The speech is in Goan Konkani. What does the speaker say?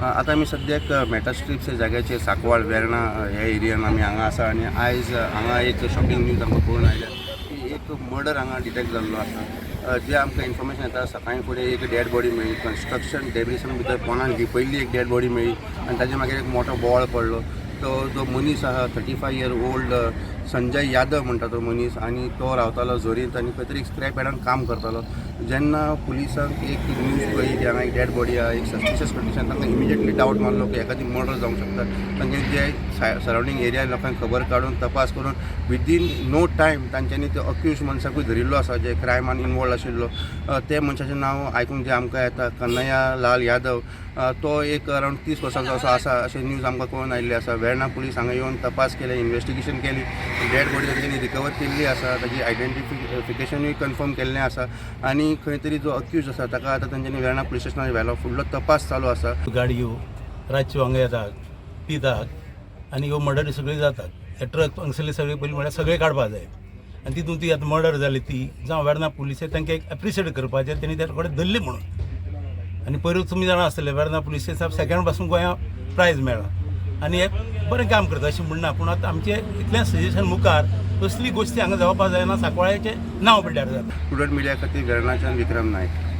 आतां आमी सद्याक मेटास्ट्रिप्स ह्या जाग्याचेर सांकवाळ वेर्णा ह्या एरियान आमी हांगा आसा आनी आयज हांगा एक शॉकिंग न्यूज आमकां कळून आयल्या की एक मर्डर हांगा डिटेक्ट जाल्लो आसा. जे आमकां इन्फॉर्मेशन येता, सकाळीं फुडें एक डेड बॉडी मेळ्ळी, कन्स्ट्रक्शन डेब्रिसान भितर कोणाक लिपयल्ली एक डेड बॉडी मेळ्ळी आनी ताजे मागीर एक मोठो बोवाळ पडलो. तो जो मनीस आहा, 35 year old Sanjay Yadav म्हणटा तो मनीस आनी तो रावतालो झोरींत आनी खंय तरी एक स्क्रॅप यार्डान काम करतालो. जेन्ना पुलिसांक एक न्यूज कळ्ळी की हांगा एक डेड बॉडी आहा, एक सस्पिशियस कंडिशन, तांकां इमिजिएटली डावट मारलो की एखादी मर्डर जावंक शकता. तांचे जे सरावंडींग एरिया लोकांक खबर काडून, तपास करून विदीन नो टायम तांच्यांनी ते अक्यूज मनशाकूय धरिल्लो आसा, जे क्रायमान इनवॉल्व आशिल्लो. ते मनशाचें नांव आयकूंक जें आमकां येता, कन्हैया लाल यादव. तो एक अरावंड 30 वर्सांचो असो आसा अशें न्यूज आमकां कळून आयिल्लें आसा. वेर्णा पुलीस हांगा येवन तपास केले, इन्वेस्टिगेशन केली, डेड बॉडी तांच्यांनी रिकवर केल्ली आसा, ताजी आयडेंटिफिकेशनूय कन्फर्म केल्लें आसा आनी खंय तरी जो अक्यूज आसा ताका आतां तांच्यांनी वेर्णा पुलीस स्टेशनार व्हेलो. फुडलो तपास चालू आसा. गाडयो रातच्यो हांगा येतात, पितात आनी ह्यो मर्डरी सगळ्यो जातात. हे ट्रक हांगसरले सगळे पयलीं म्हळ्यार सगळे काडपा जाय आनी तितून ती आतां मर्डर जाली ती जावं वेर्ना पुलीस तांकां एक एप्रिशिएट करपाचें, तेणी त्या कडेन धरली म्हणून. आनी पयर तुमी जाणा आसतले, वेर्ना पुलीस स्टेशन सेकंड पासून गोंया प्रायज मेळ्ळा आनी हे बरें काम करता अशें म्हणना, पूण आतां आमचें इतलें सजेशन, मुखार असली गोश्टी हांगा जावपा जायना, सांकवाळ्याचें नांव पिड्ड्यार जाता. प्रुडंट मिडिया खातीर वेर्णाच्यान विक्रम नायक.